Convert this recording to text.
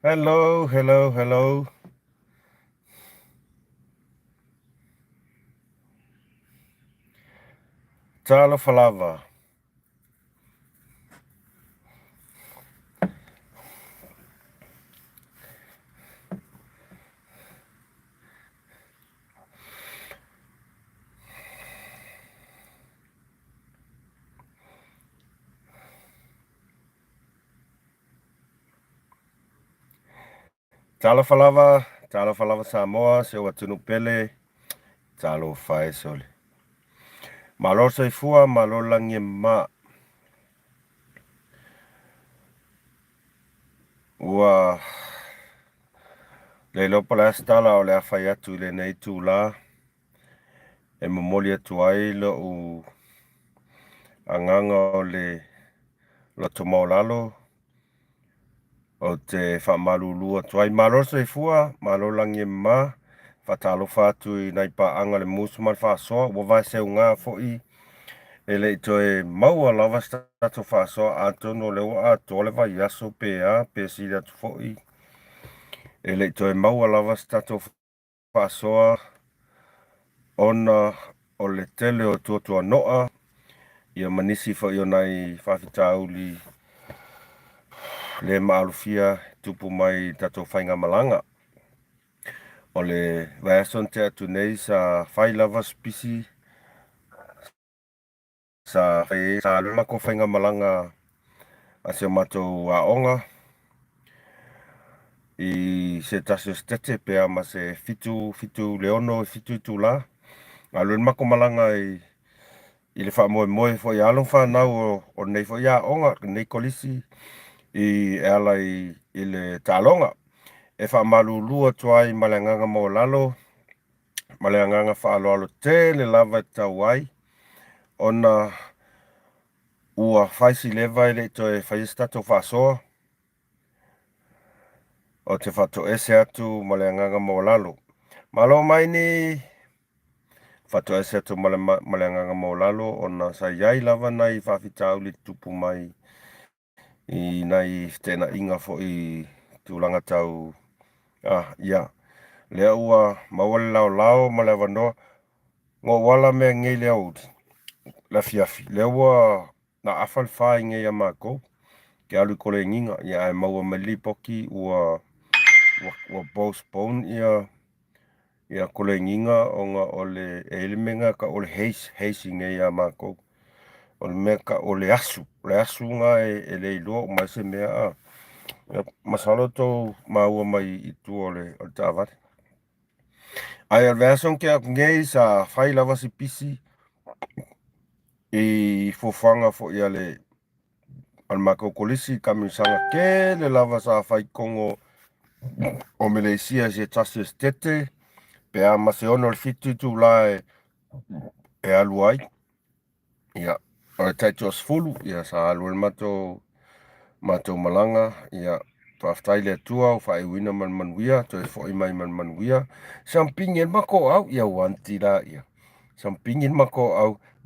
Hello, hello, hello. Talofa lava. Talofa lava, talofa lava Samoa, si ou atunuu pele, talofa e sole. Malo le soifua, malo le lagi e mama. Ua le iloa po o le a se tala o le a fai atu i lenei itula e momoli atu ai lou agaga o le loto maualalo Ou te faamalulu atu ai. Malo le soifua, malo le lagi e mama. Faatalofa atu i nai paaga o le mus ma le faasoa. Ua vaeseuga foi e le i toe maua lava se tatou faasoa atonu o lea ua atoa le vaiaso pe a pe sili atu foi e le i toe maua lava se tatou faasoa ona o le tele o tuatuano'a ia ma nisi foi o nai faafitauli le maalofia e tupu mai i tatou faigamalaga. O le vaiaso na tea atu nei sa fai lava si pisi Sa fai sa alu le matou faigamalaga a si o matou aoga i se tasi o setete pe a ma se 7, 7 i le 6, 7 itula. Alu ai le matou malaga i i le faamoemoe foi a alo ma fanau o lenei foi aoga, lenei kolisi i e ala i i le taaloga. E faamalulu atu ai ma le agaga maualalo ma le agaga faaaloalo tele lava e tatau ai ona ua fai si leva e le i toe faia se tatou faasoa. Ou te faatoese atu ma le agaga maualalo. Malo mai ni faatoese atu ma le, ma le agaga maualalo ona sa i ai lava nai faafitauli tutupu mai i nai feteenaiga foi i tulaga tau ah, ia lea ua maua le laolao ma le avanoa na ou ala mea nei le aoauli le afiafi lea ua na afa le fa i nei ia matou ke alu i kolegiga ia ae maua mai le lipoti ua ua, ua postpone ia ia kolegiga ona o le e i ai le mea lena e tau o le haze, haze i nei ia matou. O le mea tau o le asu, o le asu lena e le iloa uma ai se mea a. Ia, masalo tou maua mai i tua o le, o le taavale. Ae o le vaiaso na tea atu nei sa fai lava si pisi i fuafuaga foi a le a le matou kolisi kamiusaga tele lava sa fai i totonu o Meleisia i se tasi o setete pe a ma se 6 i le 7 itula e, e alu ai. Ia, o le tai toasefulu, ia sa alu ai le matou matou malaga, ia faafetai i le Atua ua faaiuina ma le manuia, toe foi mai ma le manuia. Sa pigi ai le matou au, ia ua anti la ia. Sa pigi le matou au.